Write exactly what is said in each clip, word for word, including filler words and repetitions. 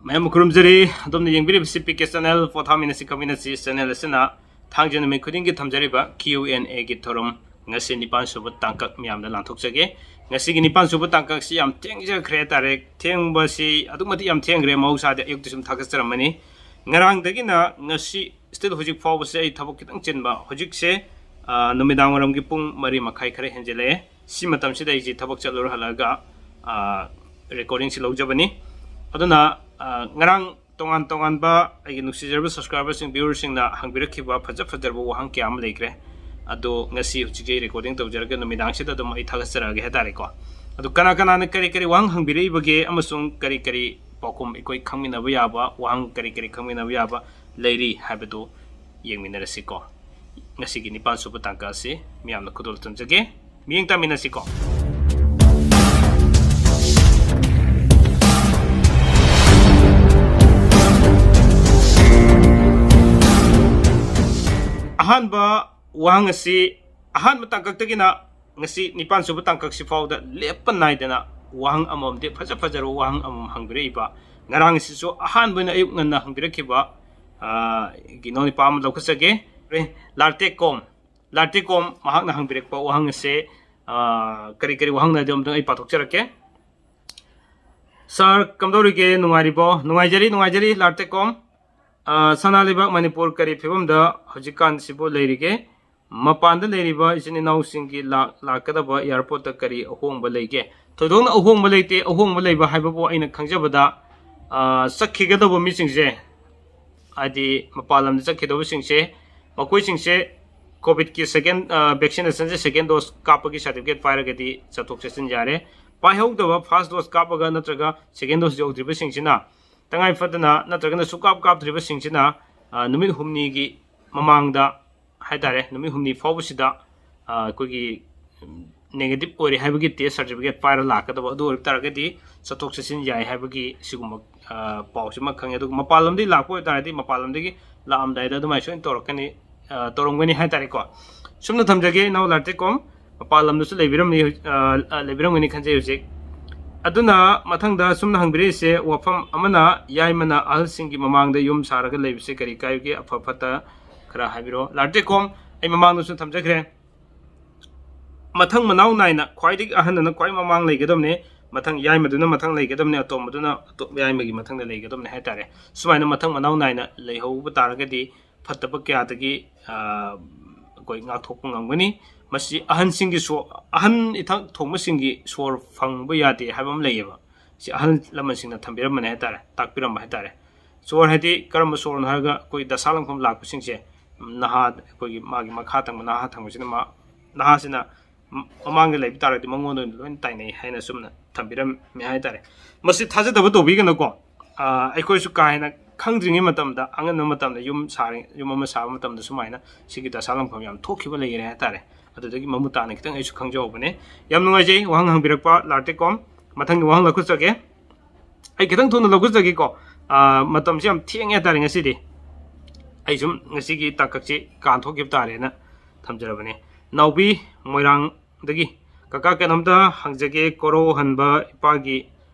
ꯃꯌꯥꯝ ꯈꯨꯔꯨꯝꯖꯔꯤ꯫ ꯑꯗꯣꯝꯅ ꯌꯦꯡꯕꯤꯔꯤꯕꯁꯤ P K channel, ꯄꯣꯊꯥꯃꯤꯟꯅꯁꯤ ꯀꯥꯃꯤꯟꯅꯁꯤ channel ꯑꯁꯤꯅ ꯊꯥꯡꯖ ꯅꯨꯃꯤꯠ ꯈꯨꯗꯤꯡꯒꯤ ꯊꯝꯖꯔꯤꯕ ꯀ꯭ꯌꯨ ꯑꯦꯟ ꯑꯦꯒꯤ ꯊꯧꯔꯝ꯫ ꯉꯁꯤ ꯅꯤꯄꯥꯟ ꯁꯨꯕ ꯇꯥꯡꯀꯛ ꯃꯌꯥꯝꯗ ꯂꯥꯟꯊꯣꯛꯆꯒꯦ꯫ ꯉꯁꯤꯒꯤ ꯅꯤꯄꯥꯟ ꯁꯨꯕ ꯇꯥꯡꯀꯛꯁꯤ ꯌꯥꯝ ꯊꯦꯡꯖꯈ꯭ꯔꯦ ꯍꯥꯏꯇꯥꯔꯦ꯫ ꯊꯦꯡꯕꯁꯤ ꯑꯗꯨꯛ ꯃꯇꯤꯛ ꯌꯥꯝ ꯊꯦꯡꯈ꯭ꯔꯦ, ꯃꯍꯧꯁꯥꯗꯤ ꯑꯌꯨꯛꯇ ꯁꯨꯝ ꯊꯥꯒꯠꯆꯔꯝꯕꯅꯤ꯫ ꯉꯔꯥꯡꯗꯒꯤꯅ ꯉꯁꯤ still ꯍꯧꯖꯤꯛ ꯐꯥꯎꯕꯁꯦ ꯑꯩ ꯊꯕꯛ ꯈꯤꯇꯪ ꯆꯤꯟꯕ꯫ ꯍꯧꯖꯤꯛꯁꯦ, ꯑ, ꯅꯨꯃꯤꯗꯥꯡ ꯋꯥꯏꯔꯝꯒꯤ ꯄꯨꯡ ꯃꯔꯤ ꯃꯈꯥꯏ ꯈꯔ ꯍꯦꯟꯖꯤꯜꯂꯛꯑꯦ꯫ ꯁꯤ ꯃꯇꯝꯁꯤꯗ ꯑꯩꯁꯦ ꯊꯕꯛ ꯆꯠꯂꯨꯔ ꯍꯜꯂꯛꯑꯒ, ꯑ, ꯔꯦꯀꯣꯔꯗꯤꯡꯁꯤ ꯂꯧꯖꯕꯅꯤ꯫ ꯑꯗꯨꯅ, ꯑ, ꯉꯔꯥꯡ ꯇꯣꯉꯥꯟ ꯇꯣꯉꯥꯟꯕ ꯑꯩꯒꯤ ꯅꯨꯡꯁꯤꯖꯔꯕ ꯁꯕꯁꯀ꯭ꯔꯥꯏꯕꯔꯁꯤꯡ, ꯚ꯭ꯌꯨꯋꯔꯁꯤꯡꯅ ꯍꯪꯕꯤꯔꯛꯈꯤꯕ ꯐꯖ ꯐꯖꯔꯕ ꯋꯥꯍꯪ ꯀꯌꯥ ꯑꯃ ꯂꯩꯈ꯭ꯔꯦ꯫ ꯑꯗꯣ ꯉꯁꯤ ꯍꯧꯖꯤꯛ ꯑꯩ ꯔꯦꯀꯣꯔꯗꯤꯡ ꯇꯧꯖꯔꯒ ꯅꯨꯃꯤꯗꯥꯡꯁꯤꯗ ꯑꯗꯨꯝ ꯑꯩ ꯊꯥꯒꯠꯆꯔꯛꯑꯒꯦ ꯍꯥꯏꯇꯥꯔꯦꯀꯣ꯫ ꯑꯗꯣ ꯀꯅꯥ ꯀꯅꯥꯅ ꯀꯔꯤ ꯀꯔꯤ ꯋꯥꯍꯪ ꯍꯪꯕꯤꯔꯛꯏꯕꯒꯦ ꯑꯃꯁꯨꯡ ꯀꯔꯤ ꯀꯔꯤ ꯄꯥꯎꯈꯨꯝ ꯑꯩꯈꯣꯏ ꯈꯪꯃꯤꯟꯅꯕ ꯌꯥꯕ, ꯋꯥꯍꯪ ꯀꯔꯤ ꯀꯔꯤ ꯈꯪꯃꯤꯟꯅꯕ ꯌꯥꯕ ꯂꯩꯔꯤ ꯍꯥꯏꯕꯗꯨ ꯌꯦꯡꯃꯤꯟꯅꯔꯁꯤꯀꯣ꯫ ꯉꯁꯤꯒꯤ ꯅꯤꯄꯥꯟ ꯁꯨꯕ ꯇꯥꯡꯀꯛ ꯑꯁꯤ ꯃꯤꯌꯥꯝꯅ ꯈꯨꯗꯣꯜ ꯇꯝꯖꯒꯦ꯫ ꯃꯤꯠꯌꯦꯡ ꯇꯥꯃꯤꯟꯅꯁꯤꯀꯣ꯫ ꯑꯍꯥꯟꯕ ꯋꯥꯍꯪ ꯑꯁꯤ, ꯑꯍꯥꯟꯕ ꯇꯥꯡꯀꯛꯇꯒꯤꯅ ꯉꯁꯤ ꯅꯤꯄꯥꯟ ꯁꯨꯕ ꯇꯥꯡꯀꯛꯁꯤ ꯐꯥꯎꯗ ꯂꯦꯞꯄ ꯅꯥꯏꯗꯅ ꯋꯥꯍꯪ ꯑꯃꯃꯝꯗꯤ, ꯐꯖ ꯐꯖꯔꯕ ꯋꯥꯍꯪ ꯑꯃꯃꯝ ꯍꯪꯕꯤꯔꯛꯏꯕ꯫ ꯉꯔꯥꯡꯁꯤꯁꯨ ꯑꯍꯥꯟꯕ ꯑꯣꯏꯅ ꯑꯌꯨꯛ ꯉꯟꯅ ꯍꯪꯕꯤꯔꯛꯈꯤꯕ, ꯑ, ꯏꯅꯥꯎ ꯅꯨꯄꯥ ꯑꯃ ꯂꯧꯈꯠꯆꯒꯦ꯫ ꯂꯥꯔꯇꯦꯛꯀꯣꯝ, ꯂꯥꯔꯇꯦꯛꯀꯣꯝ ꯃꯍꯥꯛꯅ ꯍꯪꯕꯤꯔꯛꯄ ꯋꯥꯍꯪ ꯑꯁꯦ, ꯑ, ꯀꯔꯤ ꯀꯔꯤ ꯋꯥꯍꯪꯅꯣ ꯍꯥꯏꯗꯣ ꯑꯃꯨꯛꯇꯪ ꯑꯩ ꯄꯥꯊꯣꯛꯆꯔꯛꯀꯦ꯫ ꯁꯥꯔ, ꯀꯝꯗꯧꯔꯤꯒꯦ? ꯅꯨꯡꯉꯥꯏꯔꯤꯕꯣ? ꯅꯨꯡꯉꯥꯏꯖꯔꯤ, ꯅꯨꯡꯉꯥꯏꯖꯔꯤ, ꯂꯥꯔꯇꯦꯛꯀꯣꯝ꯫ ꯑ, ꯁꯅꯥ ꯂꯩꯕꯥꯛ ꯃꯅꯤꯄꯨꯔ ꯀꯔꯤ ꯐꯤꯕꯝꯗ ꯍꯧꯖꯤꯛꯀꯥꯟꯁꯤꯕꯨ ꯂꯩꯔꯤꯒꯦ? ꯃꯄꯥꯟꯗ ꯂꯩꯔꯤꯕ ꯏꯆꯤꯟ ꯏꯅꯥꯎꯁꯤꯡꯒꯤ ꯂꯥꯛ-, ꯂꯥꯛꯀꯗꯕ ꯑꯦꯌꯥꯔꯄꯣꯔꯠꯇ ꯀꯔꯤ ꯑꯍꯣꯡꯕ ꯂꯩꯒꯦ? ꯊꯣꯏꯗꯣꯛꯅ ꯑꯍꯣꯡꯕ ꯂꯩꯇꯦ꯫ ꯑꯍꯣꯡꯕ ꯂꯩꯕ ꯍꯥꯏꯕꯕꯨ ꯑꯩꯅ ꯈꯪꯖꯕꯗ, ꯑ, ꯆꯠꯈꯤꯒꯗꯧꯕ ꯃꯤꯁꯤꯡꯁꯦ, ꯍꯥꯏꯗꯤ ꯃꯄꯥꯟ ꯂꯝꯗ ꯆꯠꯈꯤꯗꯧꯕꯁꯤꯡꯁꯦ, ꯃꯈꯣꯏꯁꯤꯡꯁꯦ ꯀꯣꯚꯤꯗꯀꯤ second, ꯑ, vaccinationꯁꯦ second dose ꯀꯥꯞꯄꯒꯤ certificate ꯄꯥꯏꯔꯒꯗꯤ ꯆꯠꯊꯣꯛ ꯆꯠꯁꯤꯟ ꯌꯥꯔꯦ꯫ ꯄꯥꯏꯍꯧꯗꯕ, first dose ꯀꯥꯞꯄꯒ ꯅꯠꯇ꯭ꯔꯒ second dose ꯌꯧꯗ꯭ꯔꯤꯕꯁꯤꯡꯁꯤꯅ ꯇꯉꯥꯏ ꯐꯗꯅ ꯅꯠꯇ꯭ꯔꯒꯅ ꯁꯨꯀꯥꯞ ꯀꯥꯞꯇ꯭ꯔꯤꯕꯁꯤꯡꯁꯤꯅ, ꯑ, ꯅꯨꯃꯤꯠ ꯍꯨꯝꯅꯤꯒꯤ ꯃꯃꯥꯡꯗ ꯍꯥꯏꯇꯥꯔꯦ, ꯅꯨꯃꯤꯠ ꯍꯨꯝꯅꯤ ꯐꯥꯎꯕꯁꯤꯗ, ꯑ, ꯑꯩꯈꯣꯏꯒꯤ, ꯎꯝ, negative ꯑꯣꯏꯔꯦ ꯍꯥꯏꯕꯒꯤ test certificate ꯄꯥꯏꯔ ꯂꯥꯛꯀꯗꯕ꯫ ꯑꯗꯨ ꯑꯣꯏꯕ ꯇꯥꯔꯒꯗꯤ ꯆꯠꯊꯣꯛ ꯆꯠꯁꯤꯟ ꯌꯥꯏ ꯍꯥꯏꯕꯒꯤ ꯁꯤꯒꯨꯝꯕ, ꯑ, ꯄꯥꯎꯁꯤꯃ ꯈꯪꯉꯦ꯫ ꯑꯗꯨꯒ ꯃꯄꯥꯟ ꯂꯝꯗꯒꯤ ꯂꯥꯛꯄ ꯑꯣꯏꯕ ꯇꯥꯔꯒꯗꯤ ꯃꯄꯥꯟ ꯂꯝꯗꯒꯤ ꯂꯥꯛꯑꯝꯗꯥꯏꯗ ꯑꯗꯨꯃꯥꯏꯅ ꯁꯣꯏꯅ ꯇꯧꯔꯛꯀꯅꯤ, ꯑ, ꯇꯧꯔꯝꯒꯅꯤ ꯍꯥꯏꯇꯥꯔꯦꯀꯣ꯫ ꯁꯨꯝꯅ ꯊꯝꯖꯒꯦ, ꯏꯅꯥꯎ ꯂꯥꯔꯇꯦꯛꯀꯣꯝ꯫ ꯃꯄꯥꯟ ꯂꯝꯗꯁꯨ ꯂꯩꯕꯤꯔꯝꯅꯤ, ꯑ, ꯑ, ꯂꯩꯕꯤꯔꯝꯒꯅꯤ ꯈꯟꯖꯩ ꯍꯧꯖꯤꯛ꯫ ꯑꯗꯨꯅ ꯃꯊꯪꯗ ꯁꯨꯝꯅ ꯍꯪꯕꯤꯔꯛꯏꯁꯦ, ꯋꯥꯐꯝ ꯑꯃꯅ, ꯌꯥꯏꯃꯅ ꯑꯍꯜꯁꯤꯡꯒꯤ ꯃꯃꯥꯡꯗ ꯌꯨꯝ ꯁꯥꯔꯒ ꯂꯩꯕꯁꯦ ꯀꯔꯤ ꯀꯥꯏꯒꯦ? ꯑꯐ ꯐꯠꯇ ꯈꯔ ꯍꯥꯏꯕꯤꯔꯣ꯫ ꯂꯥꯔꯇꯦꯀꯣꯝ, ꯑꯩ ꯃꯃꯥꯡꯗꯁꯨ ꯊꯝꯖꯈ꯭ꯔꯦ, ꯃꯊꯪ ꯃꯅꯥꯎ ꯅꯥꯏꯅ ꯈ꯭ꯋꯥꯏꯗꯒꯤ ꯑꯍꯟꯗꯨꯅ ꯈ꯭ꯋꯥꯏ ꯃꯃꯥꯡ ꯂꯩꯒꯗꯕꯅꯤ, ꯃꯊꯪ ꯌꯥꯏꯃꯗꯨꯅ ꯃꯊꯪ ꯂꯩꯒꯗꯕꯅꯤ, ꯑꯇꯣꯝꯕꯗꯨꯅ ꯑꯇꯣꯞ-, ꯌꯥꯏꯃꯒꯤ ꯃꯊꯪꯗ ꯂꯩꯒꯗꯕꯅꯤ ꯍꯥꯏꯇꯥꯔꯦ꯫ ꯁꯨꯃꯥꯏꯅ ꯃꯊꯪ ꯃꯅꯥꯎ ꯅꯥꯏꯅ ꯂꯩꯍꯧꯕ ꯇꯥꯔꯒꯗꯤ ꯐꯠꯇꯕ ꯀꯌꯥꯗꯒꯤ, ꯑ, ꯑꯩꯈꯣꯏ ꯉꯥꯛꯊꯣꯛꯄ ꯉꯝꯒꯅꯤ꯫ ꯃꯁꯤ ꯑꯍꯟꯁꯤꯡꯒꯤ ꯁꯣ-, ꯑꯍꯟ ꯏꯊꯛ ꯊꯣꯡꯕꯁꯤꯡꯒꯤ ꯁꯣꯔ ꯐꯪꯕ ꯌꯥꯗꯦ ꯍꯥꯏꯕ ꯑꯃ ꯂꯩꯌꯦꯕ꯫ ꯁꯤ ꯑꯍꯜ ꯂꯃꯟꯁꯤꯡꯅ ꯊꯝꯕꯤꯔꯝꯕꯅꯦ ꯍꯥꯏꯇꯥꯔꯦ, ꯇꯥꯛꯄꯤꯔꯝꯕ ꯍꯥꯏꯇꯥꯔꯦ꯫ ꯁꯣꯔ ꯍꯥꯏꯗꯤ ꯀꯔꯝꯕ ꯁꯣꯔꯅꯣ ꯍꯥꯏꯔꯒ, ꯑꯩꯈꯣꯏ ꯗꯁꯥ ꯂꯪꯐꯝ ꯂꯥꯛꯄꯁꯤꯡꯁꯦ, ꯅꯍꯥ, ꯑꯩꯈꯣꯏꯒꯤ ꯃꯥꯒꯤ ꯃꯈꯥ ꯊꯪꯕ ꯅꯍꯥ ꯊꯪꯕꯁꯤꯅ ꯃꯥ-, ꯅꯍꯥꯁꯤꯅ ꯃ-, ꯃꯃꯥꯡꯗ ꯂꯩꯕ ꯇꯥꯔꯒꯗꯤ ꯃꯉꯣꯟꯗ ꯑꯣꯏꯅ ꯂꯣꯏꯅ ꯇꯥꯏꯅꯩ ꯍꯥꯏꯅ ꯆꯨꯝꯅ ꯊꯝꯕꯤꯔꯝꯃꯦ ꯍꯥꯏꯇꯥꯔꯦ꯫ ꯃꯁꯤ ꯊꯥꯖꯗꯕ ꯇꯧꯕꯤꯒꯅꯨꯀꯣ꯫ ꯑ, ꯑꯩꯈꯣꯏꯁꯨ ꯀꯥ ꯍꯦꯟꯅ ꯈꯪꯗ꯭ꯔꯤꯉꯩ ꯃꯇꯝꯗ, ꯑꯉꯟꯕ ꯃꯇꯝꯗ ꯌꯨꯝ ꯁꯥꯔꯤ-, ꯌꯨꯝ ꯑꯃ ꯁꯥꯕ ꯃꯇꯝꯗ ꯁꯨꯃꯥꯏꯅ ꯁꯤꯒꯤ ꯗꯁꯥ ꯂꯪꯐꯝ ꯌꯥꯝ ꯊꯣꯛꯈꯤꯕ ꯂꯩꯔꯦ ꯍꯥꯏꯇꯥꯔꯦ꯫ ꯑꯗꯨꯗꯒꯤ ꯃꯃꯨꯠ ꯇꯥꯅ ꯈꯤꯇꯪ ꯑꯩꯁꯨ ꯈꯪꯖꯍꯧꯕꯅꯦ꯫ ꯌꯥꯝ ꯅꯨꯡꯉꯥꯏꯖꯩ ꯋꯥꯍꯪ ꯍꯪꯕꯤꯔꯛꯄ ꯂꯥꯔꯇꯦꯀꯣꯝ꯫ ꯃꯊꯪꯒꯤ ꯋꯥꯍꯪ ꯂꯧꯈꯠꯆꯒꯦ꯫ ꯑꯩ ꯈꯤꯇꯪ ꯊꯨꯅ ꯂꯧꯈꯠꯆꯒꯦꯀꯣ꯫ ꯑ, ꯃꯇꯝꯁꯤ ꯌꯥꯝ ꯊꯦꯡꯉꯦ ꯍꯥꯏꯇꯥꯔꯦ ꯉꯁꯤꯗꯤ꯫ ꯑꯩ ꯁꯨꯝ ꯉꯁꯤꯒꯤ ꯇꯥꯡꯀꯛꯁꯤ ꯀꯥꯟꯊꯣꯛꯈꯤꯕ ꯇꯥꯔꯦꯅ ꯊꯝꯖꯔꯕꯅꯦ꯫ ꯅꯥꯎꯕꯤ ꯃꯣꯏꯔꯥꯡꯗꯒꯤ, "ꯀꯀꯥ, ꯀꯩꯅꯣꯝꯇ ꯍꯪꯖꯒꯦ, ꯀꯣꯔꯧ ꯍꯟꯕ ꯏꯄꯥꯒꯤ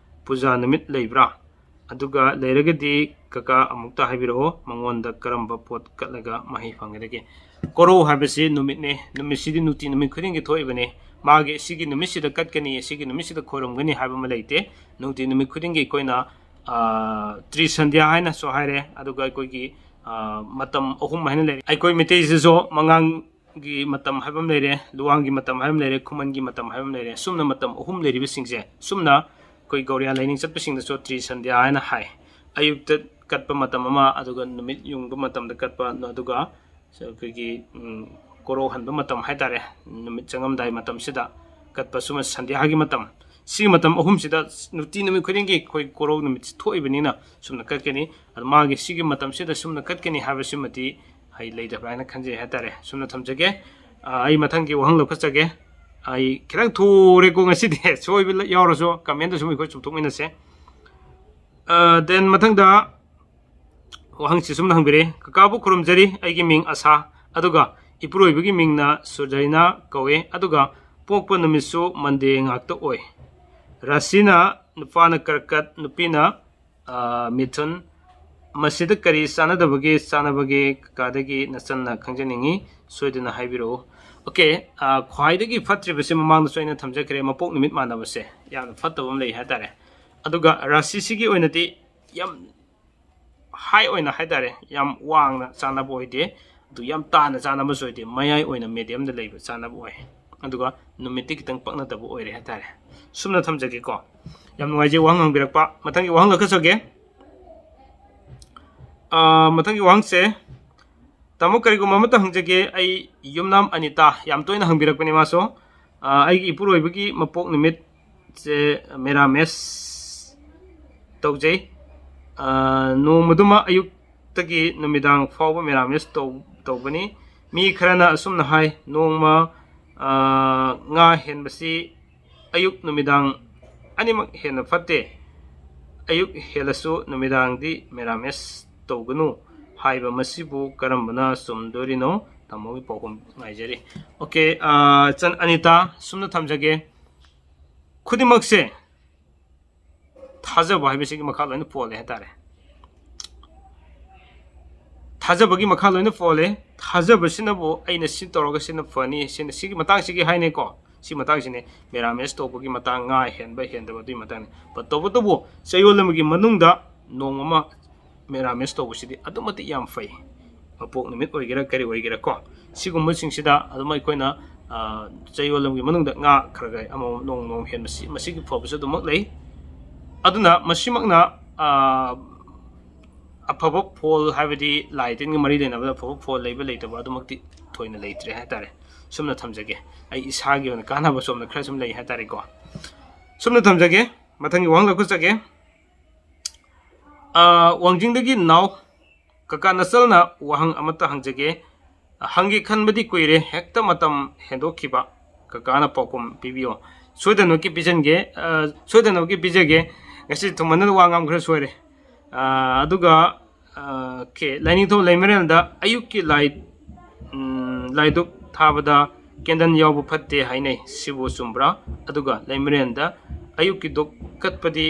ꯄꯨꯖꯥ ꯅꯨꯃꯤꯠ ꯂꯩꯕ꯭ꯔꯥ? ꯑꯗꯨꯒ ꯂꯩꯔꯒꯗꯤ ꯀꯀꯥ ꯑꯃꯨꯛꯇ ꯍꯥꯏꯕꯤꯔꯛꯑꯣ, ꯃꯉꯣꯟꯗ ꯀꯔꯝꯕ ꯄꯣꯠ ꯀꯠꯂꯒ ꯃꯍꯩ ꯐꯪꯒꯗꯒꯦ?" ꯀꯣꯔꯧ ꯍꯥꯏꯕꯁꯤ ꯅꯨꯃꯤꯠꯅꯦ, ꯅꯨꯃꯤꯠꯁꯤꯗꯤ ꯅꯨꯡꯇꯤ ꯅꯨꯃꯤꯠ ꯈꯨꯗꯤꯡꯒꯤ ꯊꯣꯛꯏꯕꯅꯦ꯫ ꯃꯥꯒꯤ ꯁꯤꯒꯤ ꯅꯨꯃꯤꯠꯁꯤꯗ ꯀꯠꯀꯅꯤ, ꯁꯤꯒꯤ ꯅꯨꯃꯤꯠꯁꯤꯗ ꯈꯣꯏꯔꯝꯒꯅꯤ ꯍꯥꯏꯕ ꯑꯃ ꯂꯩꯇꯦ꯫ ꯅꯨꯡꯇꯤ ꯅꯨꯃꯤꯠ ꯈꯨꯗꯤꯡꯒꯤ ꯑꯩꯈꯣꯏꯅ, ꯑ, ꯇ꯭ꯔꯤꯁꯟꯙ꯭ꯌꯥ ꯍꯥꯏꯅꯁꯨ ꯍꯥꯏꯔꯦ, ꯑꯗꯨꯒ ꯑꯩꯈꯣꯏꯒꯤ, ꯑ, ꯃꯇꯝ ꯑꯍꯨꯝ ꯍꯥꯏꯅ ꯂꯩꯔꯦ꯫ ꯑꯩꯈꯣꯏ ꯃꯤꯇꯩꯁꯤꯁꯨ ꯃꯉꯥꯡꯒꯤ ꯃꯇꯝ ꯍꯥꯏꯕ ꯑꯃ ꯂꯩꯔꯦ, ꯂꯨꯋꯥꯡꯒꯤ ꯃꯇꯝ ꯍꯥꯏꯕ ꯑꯃ ꯂꯩꯔꯦ, ꯈꯨꯃꯟꯒꯤ ꯃꯇꯝ ꯍꯥꯏꯕ ꯑꯃ ꯂꯩꯔꯦ꯫ ꯁꯨꯝꯅ ꯃꯇꯝ ꯑꯍꯨꯝ ꯂꯩꯔꯤꯕꯁꯤꯡꯁꯦ, ꯁꯨꯝꯅ ꯑꯩꯈꯣꯏ ꯒꯧꯔꯤꯌꯥ ꯂꯥꯏꯅꯤꯡ ꯆꯠꯄꯁꯤꯡꯗꯁꯨ ꯇ꯭ꯔꯤꯁꯟꯙ꯭ꯌꯥ ꯍꯥꯏꯅ ꯍꯥꯏ꯫ ꯑꯌꯨꯛꯇ ꯀꯠꯄ ꯃꯇꯝ ꯑꯃ, ꯑꯗꯨꯒ ꯅꯨꯃꯤꯠ ꯌꯨꯡꯕ ꯃꯇꯝꯗ ꯀꯠꯄ, ꯑꯗꯨꯒ ꯑꯩꯈꯣꯏꯒꯤ, ꯎꯝ, ꯀꯣꯔꯧ ꯍꯟꯕ ꯃꯇꯝ ꯍꯥꯏꯇꯥꯔꯦ, ꯅꯨꯃꯤꯠ ꯆꯪꯉꯝꯗꯥꯏ ꯃꯇꯝꯁꯤꯗ ꯀꯠꯄ, ꯁꯨꯝꯕ ꯁꯟꯙ꯭ꯌꯥꯒꯤ ꯃꯇꯝ, ꯁꯤꯒꯤ ꯃꯇꯝ ꯑꯍꯨꯝꯁꯤꯗ ꯅꯨꯡꯇꯤ ꯅꯨꯃꯤꯠ ꯈꯨꯗꯤꯡꯒꯤ ꯑꯩꯈꯣꯏ ꯀꯣꯔꯧ ꯅꯨꯃꯤꯠ ꯊꯣꯛꯏꯕꯅꯤꯅ ꯁꯨꯝꯅ ꯀꯠꯀꯅꯤ꯫ ꯑꯗꯣ ꯃꯥꯒꯤ ꯁꯤꯒꯤ ꯃꯇꯝꯁꯤꯗ ꯁꯨꯝꯅ ꯀꯠꯀꯅꯤ ꯍꯥꯏꯕꯁꯤꯃꯗꯤ ꯑꯩ ꯂꯩꯇꯕ꯭ꯔꯥ ꯍꯥꯏꯅ ꯈꯟꯖꯩ ꯍꯥꯏꯇꯥꯔꯦ꯫ ꯁꯨꯝꯅ ꯊꯝꯖꯒꯦ꯫ ꯑ, ꯑꯩ ꯃꯊꯪꯒꯤ ꯋꯥꯍꯪ ꯂꯧꯈꯠꯆꯒꯦ꯫ ꯑꯩ ꯈꯤꯇꯪ ꯊꯨꯔꯦꯀꯣ ꯉꯁꯤꯗꯤ꯫ ꯁꯣꯏꯕ ꯌꯥꯎꯔꯁꯨ comment ꯁꯨꯝ ꯑꯩꯈꯣꯏ ꯆꯨꯝꯊꯣꯛꯃꯤꯟꯅꯁꯦ꯫ ꯑ, then ꯃꯊꯪꯗ ꯋꯥꯍꯪꯁꯤ ꯁꯨꯝꯅ ꯍꯪꯕꯤꯔꯛꯏ, "ꯀꯀꯥꯕꯨ ꯈꯨꯔꯨꯝꯖꯔꯤ, ꯑꯩꯒꯤ ꯃꯤꯡ ꯑꯁꯥ, ꯑꯗꯨꯒ ꯏꯄꯨꯔꯣꯏꯕꯒꯤ ꯃꯤꯡꯅ ꯁꯨꯔꯖꯔꯤꯅꯥ ꯀꯧꯏ, ꯑꯗꯨꯒ ꯄꯣꯛꯄ ꯅꯨꯃꯤꯠꯁꯨ Monday ꯉꯥꯛꯇ ꯑꯣꯏ꯫ ꯔꯥꯁꯤꯅ ꯅꯨꯄꯥꯅ ꯀꯔꯀꯠ, ꯅꯨꯄꯤꯅ, ꯑ, ꯃꯤꯊꯨꯟ꯫ ꯃꯁꯤꯗ ꯀꯔꯤ ꯆꯥꯟꯅꯗꯕꯒꯦ? ꯆꯥꯟꯅꯕꯒꯦ ꯀꯀꯥꯗꯒꯤ ꯅꯆꯟꯅ ꯈꯪꯖꯅꯤꯡꯉꯤ, ꯁꯣꯏꯗꯅ ꯍꯥꯏꯕꯤꯔꯛꯎ꯫ ꯑꯣꯀꯦ, ꯑ, ꯈ꯭ꯋꯥꯏꯗꯒꯤ ꯐꯠꯇ꯭ꯔꯤꯕꯁꯤ ꯃꯃꯥꯡꯗꯁꯨ ꯑꯩꯅ ꯊꯝꯖꯈ꯭ꯔꯦ, ꯃꯄꯣꯛ ꯅꯨꯃꯤꯠ ꯃꯥꯟꯅꯕꯁꯦ ꯌꯥꯝꯅ ꯐꯠꯇꯕ ꯑꯃ ꯂꯩ ꯍꯥꯏꯇꯥꯔꯦ꯫ ꯑꯗꯨꯒ ꯔꯥꯁꯤꯁꯤꯒꯤ ꯑꯣꯏꯅꯗꯤ ꯌꯥꯝ ꯍꯥꯏ ꯑꯣꯏꯅ ꯍꯥꯏꯇꯥꯔꯦ, ꯌꯥꯝ ꯋꯥꯡꯅ ꯆꯥꯟꯅꯕ ꯑꯣꯏꯗꯦ, ꯑꯗꯨ ꯌꯥꯝ ꯇꯥꯅ ꯆꯥꯟꯅꯕꯁꯨ ꯑꯣꯏꯗꯦ, ꯃꯌꯥꯏ ꯑꯣꯏꯅ ꯃꯦꯗꯤꯌꯝꯗ ꯂꯩꯕ ꯆꯥꯟꯅꯕ ꯑꯣꯏ꯫ ꯑꯗꯨꯒ ꯅꯨꯃꯤꯠꯇꯤ ꯈꯤꯇꯪ ꯄꯛꯅꯗꯕ ꯑꯣꯏꯔꯦ ꯍꯥꯏꯇꯥꯔꯦ꯫ ꯁꯨꯝꯅ ꯊꯝꯖꯒꯦꯀꯣ꯫ ꯌꯥꯝ ꯅꯨꯡꯉꯥꯏꯖꯩ ꯋꯥꯍꯪ ꯍꯪꯕꯤꯔꯛꯄ꯫ ꯃꯊꯪꯒꯤ ꯋꯥꯍꯪ ꯂꯧꯈꯠꯆꯒꯦ꯫ ꯑ, ꯃꯊꯪꯒꯤ ꯋꯥꯍꯪꯁꯦ, ꯇꯥꯃꯣ, ꯀꯔꯤꯒꯨꯝꯕ ꯑꯃꯇ ꯍꯪꯖꯒꯦ꯫ ꯑꯩ ꯌꯨꯝꯅꯥꯝ ꯑꯅꯤꯇꯥ, ꯌꯥꯝ ꯇꯣꯏꯅ ꯍꯪꯕꯤꯔꯛꯄꯅꯤ ꯃꯥꯁꯨ꯫ ꯑ, ꯑꯩꯒꯤ ꯏꯄꯨꯔꯣꯏꯕꯒꯤ ꯃꯄꯣꯛ ꯅꯨꯃꯤꯠꯁꯦ ꯃꯦꯔꯥꯃꯦꯁ ꯇꯧꯖꯩ꯫ ꯑ, ꯅꯣꯡꯃꯗꯨꯃ ꯑꯌꯨꯛꯇꯒꯤ ꯅꯨꯃꯤꯗꯥꯡ ꯐꯥꯎꯕ ꯃꯦꯔꯥꯃꯦꯁ ꯇꯧ-, ꯇꯧꯕꯅꯤ꯫ ꯃꯤ ꯈꯔꯅ ꯑꯁꯨꯝꯅ ꯍꯥꯏ, ꯅꯣꯡꯃ, ꯑ, ꯉꯥ ꯍꯦꯟꯕꯁꯤ ꯑꯌꯨꯛ ꯅꯨꯃꯤꯗꯥꯡ ꯑꯅꯤꯃꯛ ꯍꯦꯟꯅ ꯐꯠꯇꯦ꯫ ꯑꯌꯨꯛ ꯍꯦꯜꯂꯁꯨ ꯅꯨꯃꯤꯗꯥꯡꯗꯤ ꯃꯦꯔꯥꯃꯦꯁ ꯇꯧꯒꯅꯨ ꯍꯥꯏꯕ ꯃꯁꯤꯕꯨ ꯀꯔꯝꯕꯅ ꯆꯨꯝꯗꯣꯔꯤꯅꯣ? ꯇꯥꯃꯣꯒꯤ ꯄꯥꯎꯈꯨꯝ ꯉꯥꯏꯖꯔꯤ꯫ ꯑꯣꯀꯦ, ꯑ, ꯆꯟ ꯑꯅꯤꯇꯥ, ꯁꯨꯝꯅ ꯊꯝꯖꯒꯦ꯫ ꯈꯨꯗꯤꯡꯃꯛꯁꯦ ꯊꯥꯖꯕ ꯍꯥꯏꯕꯁꯤꯒꯤ ꯃꯈꯥ ꯂꯣꯏꯅ ꯄꯣꯜꯂꯦ ꯍꯥꯏꯇꯥꯔꯦ꯫ ꯊꯥꯖꯕꯒꯤ ꯃꯈꯥ ꯂꯣꯏꯅ ꯄꯣꯜꯂꯦ꯫ ꯊꯥꯖꯕꯁꯤꯅꯕꯨ ꯑꯩꯅ ꯁꯤ ꯇꯧꯔꯒ ꯁꯤꯅ ꯐꯅꯤ, ꯁꯤꯅ, ꯁꯤꯒꯤ ꯃꯇꯥꯡꯁꯤꯒꯤ ꯍꯥꯏꯅꯩꯀꯣ꯫ ꯁꯤ ꯃꯇꯥꯡꯁꯤꯅꯦ, ꯃꯦꯔꯥꯃꯦꯁ ꯇꯧꯕꯒꯤ ꯃꯇꯥꯡ, ꯉꯥ ꯍꯦꯟꯕ ꯍꯦꯟꯗꯕ ꯑꯗꯨꯒꯤ ꯃꯇꯥꯡꯅꯤ꯫ But ꯇꯧꯕꯇꯕꯨ ꯆꯌꯣꯜ ꯑꯃꯒꯤ ꯃꯅꯨꯡꯗ ꯅꯣꯡꯃ ꯑꯃ ꯃꯦꯔꯥꯃꯦꯁ ꯇꯧꯕꯁꯤꯗꯤ ꯑꯗꯨꯛ ꯃꯇꯤꯛ ꯌꯥꯝ ꯐꯩ꯫ ꯃꯄꯣꯛ ꯅꯨꯃꯤꯠ ꯑꯣꯏꯒꯦꯔꯥ ꯀꯔꯤ ꯑꯣꯏꯒꯦꯔꯥ ꯀꯣ, ꯁꯤꯒꯨꯝꯕꯁꯤꯡꯁꯤꯗ ꯑꯗꯨꯝ ꯑꯩꯈꯣꯏꯅ, ꯑ, ꯆꯌꯣꯜ ꯑꯃꯒꯤ ꯃꯅꯨꯡꯗ ꯉꯥ ꯈꯔ ꯈꯔ ꯑꯃꯃꯝ ꯅꯣꯡ ꯅꯣꯡ ꯍꯦꯟꯕꯁꯤ, ꯃꯁꯤꯒꯤ ꯐꯕꯁꯨ ꯑꯗꯨꯃꯛ ꯂꯩ꯫ ꯑꯗꯨꯅ ꯃꯁꯤꯃꯛꯅ, ꯑ, ꯑꯐꯕ ꯐꯣꯜ, ꯍꯥꯏꯕꯗꯤ ꯂꯥꯏ ꯇꯤꯟꯒ ꯃꯔꯤ ꯂꯩꯅꯕꯗ ꯑꯐꯕ ꯐꯣꯜ ꯂꯩꯕ ꯂꯩꯇꯕ ꯑꯗꯨꯃꯛꯇꯤ ꯊꯣꯏꯅ ꯂꯩꯇ꯭ꯔꯦ ꯍꯥꯏꯇꯥꯔꯦ꯫ ꯁꯨꯝꯅ ꯊꯝꯖꯒꯦ꯫ ꯑꯩ ꯏꯁꯥꯒꯤ ꯑꯣꯏꯅ ꯀꯥꯟꯅꯕ ꯁꯣꯝꯗ ꯈꯔ ꯁꯨꯝ ꯂꯩ ꯍꯥꯏꯇꯥꯔꯦꯀꯣ꯫ ꯁꯨꯝꯅ ꯊꯝꯖꯒꯦ꯫ ꯃꯊꯪꯒꯤ ꯋꯥꯍꯪ ꯂꯧꯈꯠꯆꯒꯦ꯫ ꯑ, ꯋꯥꯡꯖꯤꯡꯗꯒꯤ ꯅꯥꯎ, ꯀꯀꯥ ꯅꯆꯜꯅ ꯋꯥꯍꯪ ꯑꯃꯠꯇ ꯍꯪꯖꯒꯦ꯫ ꯍꯪꯒꯦ ꯈꯟꯕꯗꯤ ꯀꯨꯏꯔꯦ, ꯍꯦꯛꯇ ꯃꯇꯝ ꯍꯦꯟꯗꯣꯛꯈꯤꯕ꯫ ꯀꯀꯥꯅ ꯄꯥꯎꯈꯨꯝ ꯄꯤꯕꯤꯌꯣ꯫ ꯁꯣꯏꯗꯅꯃꯛꯀꯤ ꯄꯤꯖꯟꯒꯦ, ꯑ, ꯁꯣꯏꯗꯅꯃꯛꯀꯤ ꯄꯤꯖꯒꯦ꯫ ꯉꯁꯤ ꯊꯨꯝꯃꯟꯗꯅ ꯋꯥ ꯉꯥꯡꯕ ꯈꯔ ꯁꯣꯏꯔꯦ꯫ ꯑ, ꯑꯗꯨꯒ, ꯑ, ꯀꯦ, ꯂꯥꯏꯅꯤꯡꯊꯧ ꯂꯩꯃꯔꯦꯜꯗ ꯑꯌꯨꯛꯀꯤ ꯂꯥꯏ, ꯎꯝ, ꯂꯥꯏꯗꯨꯛ ꯊꯥꯕꯗ ꯀꯦꯟꯗꯜ ꯌꯥꯎꯕ ꯐꯠꯇꯦ ꯍꯥꯏꯅꯩ, ꯁꯤꯕꯨ ꯆꯨꯝꯕ꯭ꯔꯥ? ꯑꯗꯨꯒ ꯂꯩꯃꯔꯦꯜꯗ ꯑꯌꯨꯛꯀꯤ ꯗꯨꯛ ꯀꯠꯄꯗꯤ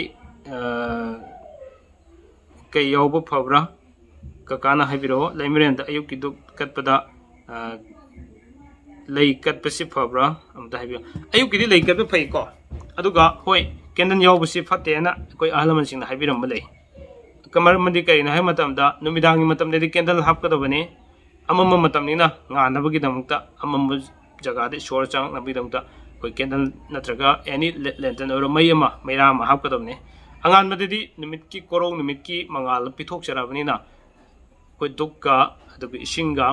ꯀꯩ ꯌꯥꯎꯕ ꯐꯕ꯭ꯔꯥ? ꯀꯀꯥꯅ ꯍꯥꯏꯕꯤꯔꯛꯑꯣ꯫ ꯂꯩꯃꯔꯦꯟꯗ ꯑꯌꯨꯛꯀꯤ ꯗꯨꯛ ꯀꯠꯄꯗ ꯂꯩ ꯀꯠꯄꯁꯤ ꯐꯕ꯭ꯔꯥ? ꯑꯝꯇ ꯍꯥꯏꯕꯤꯌꯨ꯫ ꯑꯌꯨꯛꯀꯤꯗꯤ ꯂꯩ ꯀꯠꯄ ꯐꯩꯀꯣ꯫ ꯑꯗꯨꯒ ꯍꯣꯏ, ꯀꯦꯟꯗꯜ ꯌꯥꯎꯕꯁꯤ ꯐꯠꯇꯦꯅ ꯑꯩꯈꯣꯏ ꯑꯍꯜ ꯂꯃꯟꯁꯤꯡꯅ ꯍꯥꯏꯕꯤꯔꯝꯕ ꯂꯩ꯫ ꯃꯔꯝꯗꯤ ꯀꯔꯤꯅꯣ ꯍꯥꯏꯕ ꯃꯇꯝꯗ, ꯅꯨꯃꯤꯗꯥꯡꯒꯤ ꯃꯇꯝꯗꯗꯤ ꯀꯦꯟꯗꯜ ꯍꯥꯞꯀꯗꯕꯅꯤ꯫ ꯑꯃꯝꯕ ꯃꯇꯝꯅꯤꯅ ꯉꯥꯟꯅꯕꯒꯤꯗꯃꯛꯇ, ꯑꯃꯝꯕ ꯖꯒꯥꯗ ꯏꯁꯣꯔ ꯆꯪꯉꯛꯅꯕꯒꯤꯗꯃꯛꯇ ꯑꯩꯈꯣꯏ ꯀꯦꯟꯗꯜ ꯅꯠꯇ꯭ꯔꯒ ꯑꯦꯅꯤ ꯂꯦꯟꯇꯔꯟ ꯑꯣꯏꯔꯣ, ꯃꯩ ꯑꯃ, ꯃꯩꯔꯥ ꯑꯃ ꯍꯥꯞꯀꯗꯕꯅꯤ꯫ ꯑꯉꯥꯟꯕꯗꯗꯤ ꯅꯨꯃꯤꯠꯀꯤ ꯀꯣꯔꯧ ꯅꯨꯃꯤꯠꯀꯤ ꯃꯉꯥꯜ ꯄꯤꯊꯣꯛꯆꯔꯕꯅꯤꯅ ꯑꯩꯈꯣꯏ ꯗꯨꯛꯀ ꯑꯗꯨꯒ ꯏꯁꯤꯡꯒ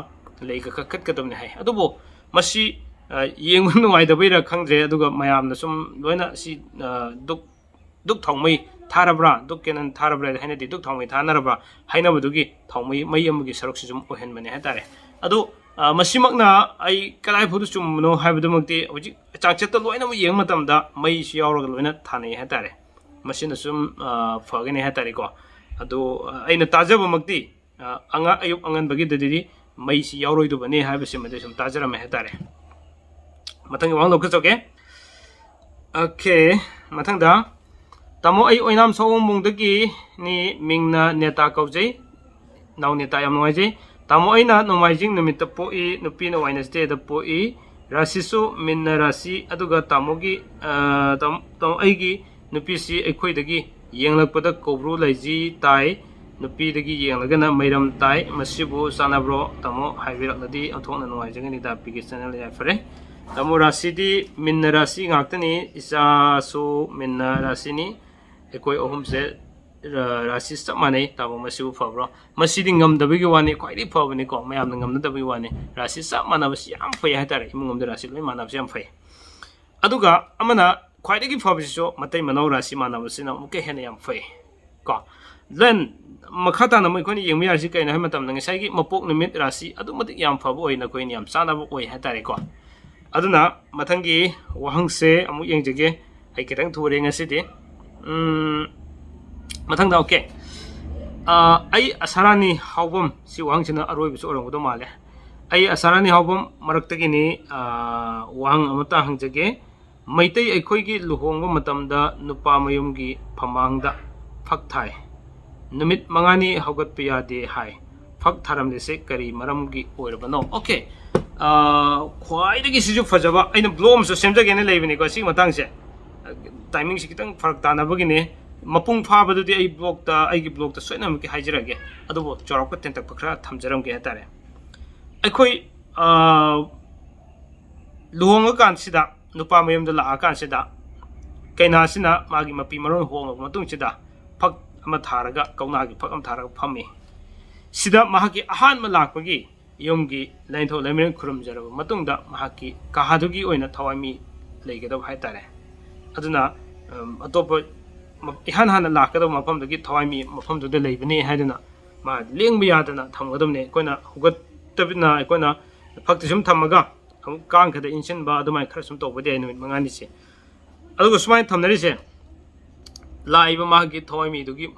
ꯂꯩꯒ ꯈꯛ ꯀꯠꯀꯗꯕꯅꯤ ꯍꯥꯏ꯫ ꯑꯗꯨꯕꯨ ꯃꯁꯤ ꯌꯦꯡꯕ ꯅꯨꯡꯉꯥꯏꯇꯕꯩꯔꯥ ꯈꯪꯗ꯭ꯔꯦ, ꯑꯗꯨꯒ ꯃꯌꯥꯝꯅ ꯁꯨꯝ ꯂꯣꯏꯅ ꯁꯤ ꯗꯨꯛ ꯗꯨꯛ ꯊꯥꯎꯃꯩ ꯊꯥꯔꯕ꯭ꯔꯥ, ꯗꯨꯛ ꯀꯦꯟꯗꯜ ꯊꯥꯔꯕ꯭ꯔꯥ ꯍꯥꯏꯅꯗꯤ, ꯗꯨꯛ ꯊꯥꯎꯃꯩ ꯊꯥꯅꯔꯕ꯭ꯔꯥ ꯍꯥꯏꯅꯕꯗꯨꯒꯤ ꯊꯥꯎꯃꯩ ꯃꯩ ꯑꯃꯒꯤ ꯁꯔꯨꯛꯁꯤ ꯁꯨꯝ ꯑꯣꯏꯍꯟꯕꯅꯦ ꯍꯥꯏꯇꯥꯔꯦ꯫ ꯑꯗꯨ ꯃꯁꯤꯃꯛꯅ ꯑꯩ ꯀꯗꯥꯏ ꯐꯥꯎꯗ ꯆꯨꯝꯕꯅꯣ ꯍꯥꯏꯕꯗꯨꯃꯛꯇꯤ ꯍꯧꯖꯤꯛ ꯆꯥꯡꯆꯠꯇ ꯂꯣꯏꯅꯃꯛ ꯌꯦꯡꯕ ꯃꯇꯝꯗ ꯃꯩꯁꯤ ꯌꯥꯎꯔꯒ ꯂꯣꯏꯅ ꯊꯥꯅꯩ ꯍꯥꯏꯇꯥꯔꯦ꯫ ꯃꯁꯤꯅ ꯁꯨꯝ ꯐꯒꯅꯤ ꯍꯥꯏꯇꯥꯔꯦꯀꯣ꯫ ꯑꯗꯨ ꯑꯩꯅ ꯇꯥꯖꯕꯃꯛꯇꯤ ꯑꯉ ꯑꯌꯨꯛ ꯑꯉꯟꯕꯒꯤꯗꯗꯤ ꯃꯩꯁꯤ ꯌꯥꯎꯔꯣꯏꯗꯕꯅꯤ ꯍꯥꯏꯕꯁꯤꯃꯗꯤ ꯁꯨꯝ ꯇꯥꯖꯔꯝꯃꯦ ꯍꯥꯏꯇꯥꯔꯦ꯫ ꯃꯊꯪꯒꯤ ꯋꯥꯍꯪ ꯂꯧꯈꯠꯆꯒꯦ꯫ ꯑꯣꯀꯦ, ꯃꯊꯪꯗ, ꯇꯥꯃꯣ, ꯑꯩ ꯑꯣꯏꯅꯥꯝ ꯁꯑꯣꯡꯕꯨꯡꯗꯒꯤꯅꯤ, ꯃꯤꯡꯅ ꯅꯦꯇꯥ ꯀꯧꯖꯩ꯫ ꯅꯥꯎ ꯅꯦꯇꯥ, ꯌꯥꯝ ꯅꯨꯡꯉꯥꯏꯖꯩ꯫ ꯇꯥꯃꯣ, ꯑꯩꯅ ꯅꯣꯡꯃꯥꯏꯖꯤꯡ ꯅꯨꯃꯤꯠꯇ ꯄꯣꯛꯏ, ꯅꯨꯄꯤꯅ ꯋꯥꯏꯅꯁꯗꯦꯗ ꯄꯣꯛꯏ꯫ ꯔꯥꯁꯤꯁꯨ ꯃꯤꯟꯅ ꯔꯥꯁꯤ, ꯑꯗꯨꯒ ꯇꯥꯃꯣꯒꯤ, ꯑ, ꯇꯥꯝ-, ꯇꯥꯃꯣ, ꯑꯩꯒꯤ ꯅꯨꯄꯤꯁꯤ ꯑꯩꯈꯣꯏꯗꯒꯤ ꯌꯦꯡꯂꯛꯄꯗ ꯀꯧꯕ꯭ꯔꯨ ꯂꯩꯖꯤ ꯇꯥꯏ, ꯅꯨꯄꯤꯗꯒꯤ ꯌꯦꯡꯂꯒꯅ ꯃꯩꯔꯝ ꯇꯥꯏ꯫ ꯃꯁꯤꯕꯨ ꯆꯥꯟꯅꯕ꯭ꯔꯣ? ꯇꯥꯃꯣ ꯍꯥꯏꯕꯤꯔꯛꯂꯗꯤ ꯑꯣꯟꯊꯣꯛꯅ ꯅꯨꯡꯉꯥꯏꯖꯒꯅꯤꯗ, ꯄꯤꯒꯤ ꯆꯦꯅꯦꯜ ꯌꯥꯏꯐꯔꯦ꯫ ꯇꯥꯃꯣ, ꯔꯥꯁꯤꯗꯤ ꯃꯤꯟꯅ ꯔꯥꯁꯤ ꯉꯥꯛꯇꯅꯤ, ꯏꯆꯥꯁꯨ ꯃꯤꯟꯅ ꯔꯥꯁꯤꯅꯤ꯫ ꯑꯩꯈꯣꯏ ꯑꯍꯨꯝꯁꯦ ꯔꯥ-, ꯔꯥꯁꯤ ꯆꯞ ꯃꯥꯟꯅꯩ꯫ ꯇꯥꯃꯣ, ꯃꯁꯤꯕꯨ ꯐꯕ꯭ꯔꯣ? ꯃꯁꯤꯗꯤ ꯉꯝꯗꯕꯒꯤ ꯋꯥꯅꯤ, ꯈ꯭ꯋꯥꯏꯗꯒꯤ ꯐꯕꯅꯤꯀꯣ, ꯃꯌꯥꯝꯅ ꯉꯝꯅꯗꯕꯒꯤ ꯋꯥꯅꯤ꯫ ꯔꯥꯁꯤ ꯆꯞ ꯃꯥꯟꯅꯕꯁꯤ ꯌꯥꯝ ꯐꯩ ꯍꯥꯏꯇꯥꯔꯦ, ꯏꯃꯨꯡ ꯑꯃꯗ ꯔꯥꯁꯤ ꯂꯣꯏ ꯃꯥꯟꯅꯕꯁꯤ ꯌꯥꯝ ꯐꯩ꯫ ꯑꯗꯨꯒ ꯑꯃꯅ ꯈ꯭ꯋꯥꯏꯗꯒꯤ ꯐꯕꯁꯤꯁꯨ ꯃꯇꯩ ꯃꯅꯥꯎ ꯔꯥꯁꯤ ꯃꯥꯟꯅꯕꯁꯤꯅ ꯑꯃꯨꯛꯀ ꯍꯦꯟꯅ ꯌꯥꯝ ꯐꯩ ꯀꯣ꯫ Then ꯃꯈꯥ ꯇꯥꯅ ꯑꯃꯨꯛ ꯑꯩꯈꯣꯏꯅ ꯌꯦꯡꯕ ꯌꯥꯔꯤꯁꯤ ꯀꯩꯅꯣ ꯍꯥꯏꯕ ꯃꯇꯝꯗ, ꯉꯁꯥꯏꯒꯤ ꯃꯄꯣꯛ ꯅꯨꯃꯤꯠ ꯔꯥꯁꯤ ꯑꯗꯨꯛ ꯃꯇꯤꯛ ꯌꯥꯝ ꯐꯕ ꯑꯣꯏ, ꯅꯈꯣꯏꯅ ꯌꯥꯝ ꯆꯥꯟꯅꯕ ꯑꯣꯏ ꯍꯥꯏꯇꯥꯔꯦꯀꯣ꯫ ꯑꯗꯨꯅ ꯃꯊꯪꯒꯤ ꯋꯥꯍꯪꯁꯦ ꯑꯃꯨꯛ ꯌꯦꯡꯖꯒꯦ꯫ ꯑꯩ ꯈꯤꯇꯪ ꯊꯨꯔꯦ ꯉꯁꯤꯗꯤ꯫ ꯎꯝ, ꯃꯊꯪꯗ, ꯑꯣꯀꯦ꯫ ꯑ, ꯑꯩ ꯑꯁꯥꯔꯥꯅꯤ ꯍꯥꯎꯕꯝ, ꯁꯤ ꯋꯥꯍꯪꯁꯤꯅ ꯑꯔꯣꯏꯕꯁꯨ ꯑꯣꯏꯔꯝꯒꯗꯧ ꯃꯥꯜꯂꯦ꯫ ꯑꯩ ꯑꯁꯥꯔꯥꯅꯤ ꯍꯥꯎꯕꯝ ꯃꯔꯛꯇꯒꯤꯅꯤ꯫ ꯑ, ꯋꯥꯍꯪ ꯑꯃꯇ ꯍꯪꯖꯒꯦ꯫ ꯃꯩꯇꯩ ꯑꯩꯈꯣꯏꯒꯤ ꯂꯨꯍꯣꯡꯕ ꯃꯇꯝꯗ ꯅꯨꯄꯥ ꯃꯌꯨꯝꯒꯤ ꯐꯃꯥꯡꯗ ꯐꯛ ꯊꯥꯏ꯫ ꯅꯨꯃꯤꯠ ꯃꯉꯥꯅꯤ ꯍꯧꯒꯠꯄ ꯌꯥꯗꯦ ꯍꯥꯏ꯫ ꯐꯛ ꯊꯥꯔꯝꯂꯤꯁꯦ ꯀꯔꯤ ꯃꯔꯝꯒꯤ ꯑꯣꯏꯔꯕꯅꯣ? Okay, ꯈ꯭ꯋꯥꯏꯗꯒꯤ ꯁꯤꯁꯨ ꯐꯖꯕ, ꯑꯩꯅ ꯕ꯭ꯂꯣꯛ ꯑꯃꯁꯨ ꯁꯦꯝꯖꯒꯦꯅ ꯂꯩꯕꯅꯤꯀꯣ ꯁꯤꯒꯤ ꯃꯇꯥꯡꯁꯦ꯫ ꯇꯥꯏꯃꯤꯡꯁꯤ ꯈꯤꯇꯪ ꯐꯔꯛ ꯇꯥꯅꯕꯒꯤꯅꯦ꯫ ꯃꯄꯨꯡ ꯐꯥꯕꯗꯨꯗꯤ ꯑꯩ ꯕ꯭ꯂꯣꯛꯇ, ꯑꯩꯒꯤ ꯕ꯭ꯂꯣꯛꯇ ꯁꯣꯏꯗꯅꯃꯛꯀꯤ ꯍꯥꯏꯖꯔꯛꯑꯒꯦ꯫ ꯑꯗꯨꯕꯨ ꯆꯥꯎꯔꯥꯛꯄ ꯇꯦꯟꯇꯛꯄ ꯈꯔ ꯊꯝꯖꯔꯝꯒꯦ ꯍꯥꯏꯇꯥꯔꯦ꯫ ꯑꯩꯈꯣꯏ ꯂꯨꯍꯣꯡꯉꯀꯥꯟꯁꯤꯗ, ꯅꯨꯄꯥ ꯃꯌꯨꯝꯗ ꯂꯥꯛꯑꯀꯥꯟꯁꯤꯗ, ꯀꯩꯅꯥꯁꯤꯅ ꯃꯥꯒꯤ ꯃꯄꯤ ꯃꯔꯣꯟ ꯍꯣꯡꯂꯕ ꯃꯇꯨꯡꯁꯤꯗ ꯐꯛ ꯑꯃ ꯊꯥꯔꯒ, ꯀꯧꯅꯥꯒꯤ ꯐꯛ ꯑꯃ ꯊꯥꯔꯒ ꯐꯝꯃꯤ꯫ ꯁꯤꯗ ꯃꯍꯥꯛꯀꯤ ꯑꯍꯥꯟꯕ ꯂꯥꯛꯄꯒꯤ ꯌꯨꯝꯒꯤ ꯂꯥꯏꯅꯤꯡꯊꯧ ꯂꯩꯃꯔꯦꯟ ꯈꯨꯔꯨꯝꯖꯔꯕ ꯃꯇꯨꯡꯗ ꯃꯍꯥꯛꯀꯤ ꯀꯥꯗꯨꯒꯤ ꯑꯣꯏꯅ ꯊꯋꯥꯏ ꯃꯤ ꯂꯩꯒꯗꯕ ꯍꯥꯏꯇꯥꯔꯦ꯫ ꯑꯗꯨꯅ ꯑꯇꯣꯞꯄ ꯏꯍꯥꯟ ꯍꯥꯟꯅ ꯂꯥꯛꯀꯗꯕ ꯃꯐꯝꯗꯒꯤ ꯊꯋꯥꯏ ꯃꯤ ꯃꯐꯝꯗꯨꯗ ꯂꯩꯕꯅꯤ ꯍꯥꯏꯗꯨꯅ ꯃꯥ ꯂꯦꯡꯕ ꯌꯥꯗꯅ ꯊꯝꯒꯗꯕꯅꯤ꯫ ꯑꯩꯈꯣꯏꯅ ꯍꯧꯒꯠꯇꯕꯅ, ꯑꯩꯈꯣꯏꯅ ꯐꯛꯇꯤ ꯁꯨꯝ ꯊꯝꯃꯒ ꯑꯃꯨꯛ ꯀꯥꯡꯈꯗ ꯏꯟꯁꯤꯟꯕ, ꯑꯗꯨꯃꯥꯏꯅ ꯈꯔ ꯁꯨꯝ ꯇꯧꯕꯗꯤ ꯌꯥꯏ ꯅꯨꯃꯤꯠ ꯃꯉꯥꯅꯤꯁꯦ꯫ ꯑꯗꯨꯒ ꯁꯨꯃꯥꯏꯅ ꯊꯝꯅꯔꯤꯁꯦ, ꯂꯥꯛꯏꯕ ꯃꯥꯒꯤ ꯊꯋꯥꯏ ꯃꯤꯗꯨꯒꯤ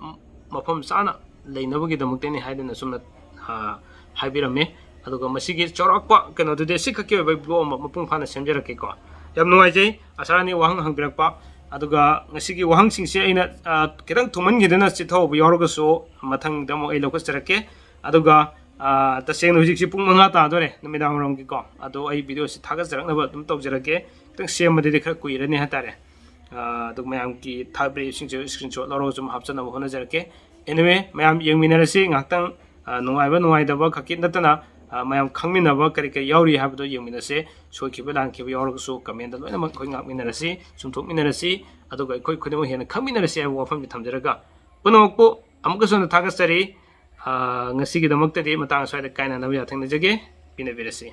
ꯃꯐꯝ ꯆꯥꯅ ꯂꯩꯅꯕꯒꯤꯗꯃꯛꯇꯅꯤ ꯍꯥꯏꯗꯅ ꯁꯨꯝꯅ ꯍꯥꯏꯕꯤꯔꯝꯃꯦ꯫ ꯑꯗꯨꯒ ꯃꯁꯤꯒꯤ ꯆꯥꯎꯔꯥꯛꯄ ꯀꯩꯅꯣꯗꯨꯗꯤ ꯁꯤꯈꯛꯀꯤ ꯑꯣꯏꯕ ꯕ꯭ꯂꯣꯛ ꯑꯃ ꯃꯄꯨꯡ ꯐꯥꯅ ꯁꯦꯝꯖꯔꯛꯀꯦꯀꯣ꯫ ꯌꯥꯝ ꯅꯨꯡꯉꯥꯏꯖꯩ ꯑꯁꯥꯔꯥꯅꯤ ꯋꯥꯍꯪ ꯍꯪꯕꯤꯔꯛꯄ꯫ ꯑꯗꯨꯒ ꯉꯁꯤꯒꯤ ꯋꯥꯍꯪꯁꯤꯡꯁꯦ ꯑꯩꯅ ꯈꯤꯇꯪ ꯊꯨꯝꯍꯟꯈꯤꯗꯨꯅ ꯆꯤꯠꯊꯍꯧꯕ ꯌꯥꯎꯔꯒꯁꯨ ꯃꯊꯪꯗ ꯑꯃꯨꯛ ꯑꯩ ꯂꯧꯈꯠꯆꯔꯛꯀꯦ꯫ ꯑꯗꯨꯒ ꯇꯁꯦꯡꯅ ꯍꯧꯖꯤꯛꯁꯤ ꯄꯨꯡ ꯃꯉꯥ ꯇꯥꯗꯣꯔꯦ ꯅꯨꯃꯤꯗꯥꯡ ꯋꯥꯏꯔꯝꯒꯤꯀꯣ꯫ ꯑꯗꯣ ꯑꯩ ꯚꯤꯗꯤꯑꯣꯁꯤ ꯊꯥꯒꯠꯆꯔꯛꯅꯕ ꯑꯗꯨꯝ ꯇꯧꯖꯔꯛꯀꯦ꯫ ꯈꯤꯇꯪ ꯁꯦꯝꯕꯗꯗꯤ ꯈꯔ ꯀꯨꯏꯔꯅꯤ ꯍꯥꯏꯇꯥꯔꯦ꯫ ꯑꯗꯨ ꯃꯌꯥꯝꯒꯤ ꯊꯥꯕꯤꯔꯛꯏꯕꯁꯤꯡꯁꯦ screenshot ꯂꯧꯔꯒꯁꯨ ꯍꯥꯞꯆꯅꯕ ꯍꯣꯠꯅꯖꯔꯛꯀꯦ꯫ Anyway, ꯃꯌꯥꯝ ꯌꯦꯡꯃꯤꯟꯅꯔꯁꯤ ꯉꯥꯏꯍꯥꯛꯇꯪ꯫ ꯅꯨꯡꯉꯥꯏꯕ ꯅꯨꯡꯉꯥꯏꯇꯕ ꯈꯛꯀꯤ ꯅꯠꯇꯅ ꯃꯌꯥꯝ ꯈꯪꯃꯤꯟꯅꯕ ꯀꯔꯤ ꯀꯔꯤ ꯌꯥꯎꯔꯤ ꯍꯥꯏꯕꯗꯣ ꯌꯦꯡꯃꯤꯟꯅꯁꯦ꯫ ꯁꯣꯏꯈꯤꯕ ꯂꯥꯟꯈꯤꯕ ꯌꯥꯎꯔꯒꯁꯨ comment ꯂꯣꯏꯅꯃꯛ ꯑꯩꯈꯣꯏ ꯉꯥꯛꯃꯤꯟꯅꯔꯁꯤ, ꯆꯨꯝꯊꯣꯛꯃꯤꯟꯅꯔꯁꯤ꯫ ꯑꯗꯨꯒ ꯑꯩꯈꯣꯏ ꯈꯨꯗꯤꯡꯃꯛ ꯍꯦꯟꯅ ꯈꯪꯃꯤꯟꯅꯔꯁꯤ ꯍꯥꯏꯕ ꯋꯥꯐꯝꯁꯤ ꯊꯝꯖꯔꯒ, ꯄꯨꯝꯅꯃꯛꯄꯨ ꯑꯃꯨꯛꯀꯁꯨ ꯍꯟꯅ ꯊꯥꯒꯠꯆꯔꯤ꯫ ꯉꯁꯤꯒꯤꯗꯃꯛꯇꯗꯤ ꯃꯇꯥꯡ ꯑꯁ꯭ꯋꯥꯏꯗ ꯀꯥꯏꯅꯅꯕ ꯌꯥꯊꯪ ꯅꯤꯖꯒꯦ꯫ ꯄꯤꯅꯕꯤꯔꯁꯤ꯫